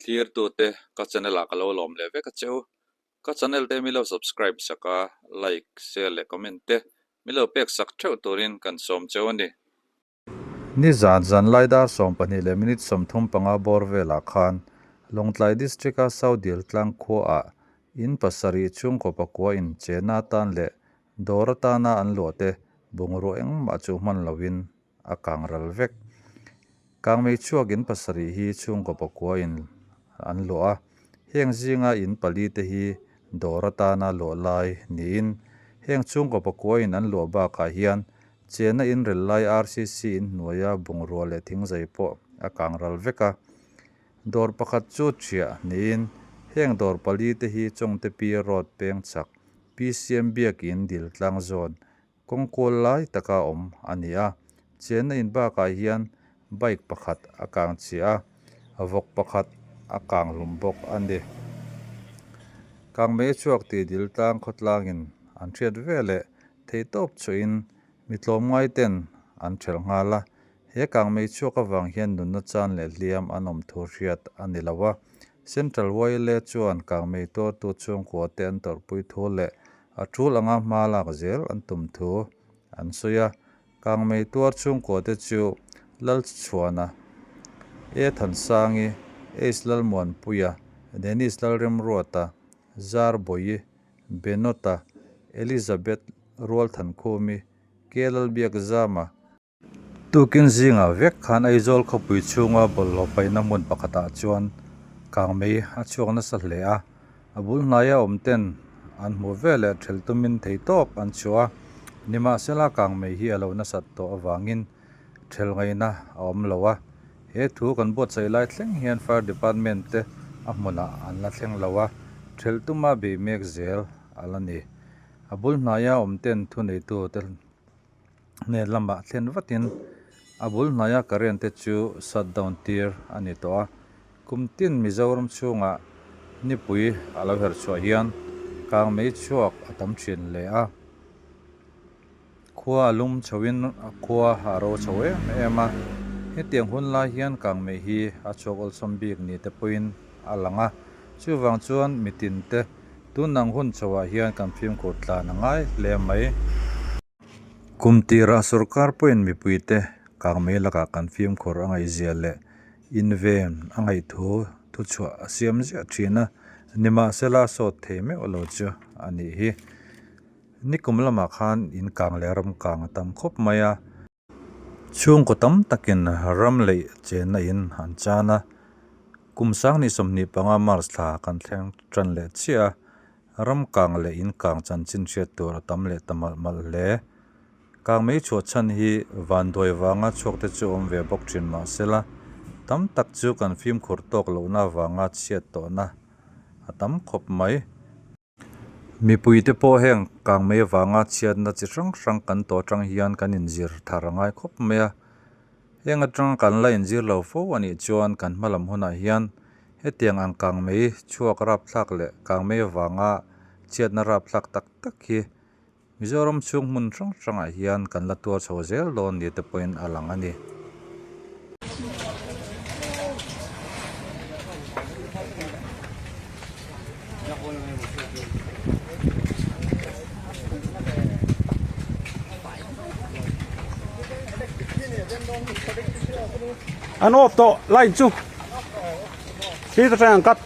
Thlirtute ka channel ah ka lo lawm leh vek a che u. Ka channel te mi lo subscribe sak a, like, share leh comment te mi lo pek sak theuh turin kan sawm cheu a ni. Nizan zan lai dar 12 leh minute 35 bawr velah khan Lawngtlai District a Saudil tlang khuaah in pasarih chhungkaw pakua in chena atan leh dawr atana an luah te bungrua engmah chu hman loin a kang ral vek. Kangmei chhuak in pasarih hi chhungkaw pakua in an luah a, heng zinga in pali te hi dawr atana luah lai niin heng chhungkaw pakua in an luah bakah hian Chena inrel lai RCC in hnuaia bungrua leh thingzai pawh a kang ral vek a. Dawr pakhat chu ṭhiah niin heng dawr pali te hi Chawngte Pi Road peng chak PCM Biakin dil tlang zawn kawng kual lai taka awm a ni a. Chena in bakah hian bike pakhat a kang chhia a, vawk pakhat a kang hlum bawk a ni. Kangmei chhuak tih dil tlang khawtlangin an hriat veleh Theihtawp chhuahin mi tlawmngai ten an ṭhelh nghal a, he kangmei chhuak avang hian nunna chan leh hliam an awm thu hriat a ni lo a. Central YLA chuan kangmei tuartu chhungkua te an tawrhpui thu leh a tul anga hma lak zel an tum thu an sawi a. Kangmei tuar chhungkua te chu Lalchhuana, E Thansangi, Ace Lalmuanpuia, Dennis Lalremruata, Zarbawi, Benota, Elizabeth Rualthankhumi, K Lalbiakzama, Tukin zingah vek khan Aizawl khawpui chhunga bawlhhlawh paihna hmun pakhatah chuan kangmei a chhuak nasa hle a, a bul hnaia awm ten an hmuh veleh ṭhelh tumin theitawp an chhuah a, nimahsela kangmei hi a lo nasat tawh avangin ṭhelh ngaihna a awm lo a, he thu kan buatsaih lai thleng hian Fire Department te a hmunah an la thleng lo a, ṭhelh tuma bei mek zel a la ni. A bul hnaia awm ten thuneitu te hnen lamah thlen vatin a bul hnaia current te chu shut down tir a ni tawh a, kum tin Mizoram chhungah nipui a lo herh chhuah hian kangmei chhuak a tam thin hle a. Khua a lum chhoin khua a ro chho em em a, hetiang hun lai hian kangmei hi a chhuak awlsawm bik ni te pawhin a lang a, chuvang chuan mitin te tunang hun chhoah hian kan fimkhur tlan a ngai hle mai. Kum tirah sorkar pawhin mipuite kangmei lakah kan fimkhur a ngaihzia leh inven a ngaihthu thuchhuah a siam ziah thin a, nimahsela sawt thei meuh lo chu a nih hi. Nikum lamah khan in kang leh ram kang a tam khawp mai a. Chhungkaw tam takin ram leih chenna in an chan a. Kum sang ni 25 March thla kan thleng tan leh chiah a, ram kang leh in kang chanchin hriat tur a tam leh ta malh malh hle. Kang mei chhuah chhan hi vanduai vanga chhuak te chu awm ve bawk thin mahsela, tam tak chu kan fimkhur tawk lohna vanga chhiat tawhna a tam khawp mai. Mipuite pawh heng kangmei avanga chhiatna chi hrang hrang kan tawh atang hian kan inzir thar a ngai khawp mai a, heng atanga kan la inzir lo fo a nih chuan kan hma lam hunah hian hetiang ang kangmei chhuak rapthlak leh kangmei avanga chhiatna rapthlak tak tak hi Mizoram chhung hmun hrang hrangah hian kan la tuar chho zel dawn ni te pawhin a lang a ni. An off tawh line chu thil ka tang cut.